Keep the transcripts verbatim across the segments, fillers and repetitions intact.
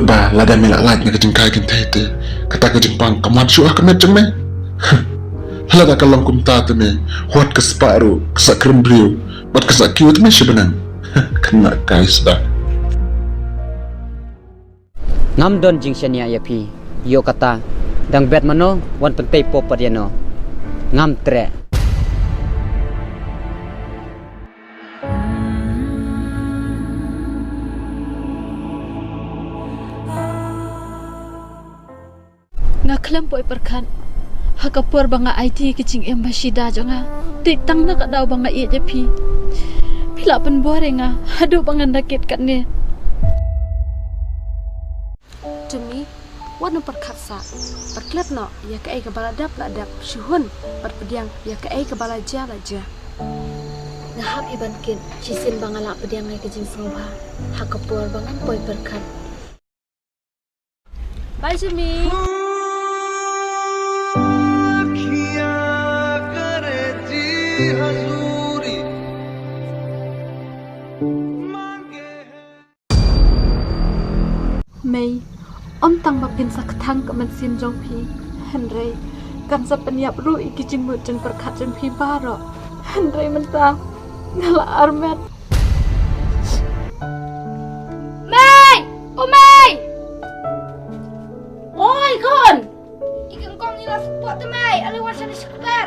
Ba lada me la lait na ka jingkha kynthei te, kata ka jingpang kam wan shuh ha ka met jong me. Lada ka long kumta te me, wat ka spah ruh ka sa kren briew bad ka sa kiew te me sha bneng. Khynnah kai sdang. Ngam don jingshaniah ïa phi. Ïoh kata, dang bet mano wan pyntei pop pat ïano. Ngam treh. Nga khlem poi pyrkhat ha ka por ba nga aiti ki jingim ba shida jong nga. Te tang na ka daw ba nga ïeit ïa phi, phi la pynbor ïa nga haduh ba ngan da kit katne. Jimmy, wat nang pyrkhat sah. Pyrkhat noh ïa kaei kaba la dep la dep, shu hun bad pdiang ïa kaei kaba la jia la jia. Nga hap hi ban kit shisien ba nga lah pdiang ïa ka jingsngewbha ha ka por ba ngan poi pyrkhat. Bye Jimmy. Mei, ym tang ba phin sa kthang ka mynsiem jong phi, hynrei kan sa pynïap ruh ïa ki jingmut jingpyrkhat jong phi baroh. Hynrei mynta nga la armet. Mei! O Mei! Oi khun! I kong kong i la spot te Mei, ale wan shane sha kper.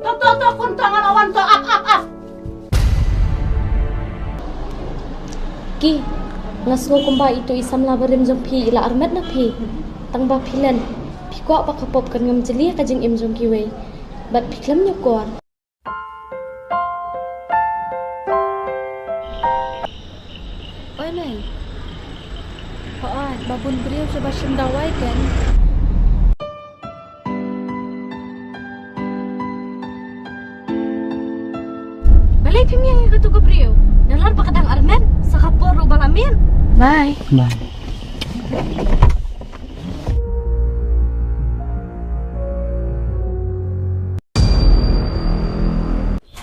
To to to khun, to nga la wan to, ap ap ap. Ki, nga sngew kumba ito i samla barim jong phi i la armet na phi. Tang ba phi len, phi kwah ba ka pop kan ngam jylliew ka jingim jong kiwei. Bad phi khlem ñiewkor. Oi Mei. Hooid, ba bun briew sha ba shim dawai ten. Balei phim ïeng ïa katu ka briew? Nalor ba ka dang armet, sa ka por ruh ba la miet. Bye. Bye.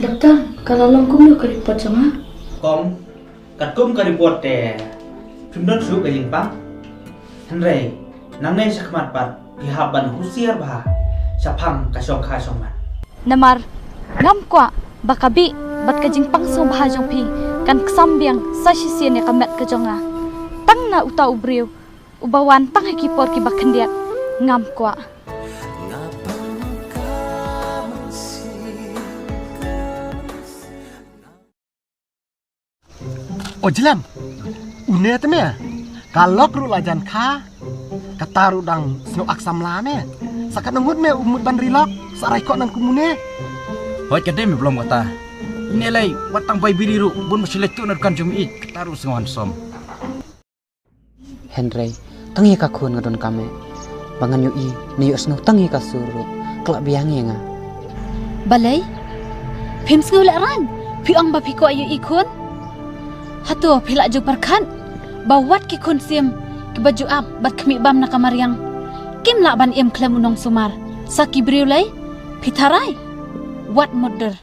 Doktor, ka la long kumno ka report jong nga? Kong, katkum ka report te phim don shuh ka jingpang. Hynrei nangne shakhmat pat phi hap ban husiar bha shaphang ka shongkha shongman. Namar ngam kwah ba ka bih bad ka jingpang sngewbha jong phi kan ksam biang sa shisien ïa ka met ka jong nga. Tang na uta u briew uba wan tang ha ki por kiba khyndiat, ngam kwah. O Jlem, une te me, ka lok ruh la jan kha, kata ruh dang sngew ak samla me. Sa katno ngut me u mut ban ri lok, sa rai ko nang kum une. Hooid ka dei me blom kata. Ine lei, wat tang bai biri ruh, bun ba shu leit tuh na dukan jong me ïeit, kata ruh sngew handsome. Hynrei tang ïa ka khun nga donkam eh. Ba ngan ïohi ne ïohsngew tang ïa ka sur ruh, ka la biang ïa nga. Balei? Phim sngew lehraiñ? Phi ong ba phi kwah ïohi khun? Hato phi la ju pyrkhat ba wat ki khun sim kiba ju ap bad khmih bam na ka mariang kim lah ban im khlem u nongsumar? Sa ki briew lei phi tharai? Wat mutdur.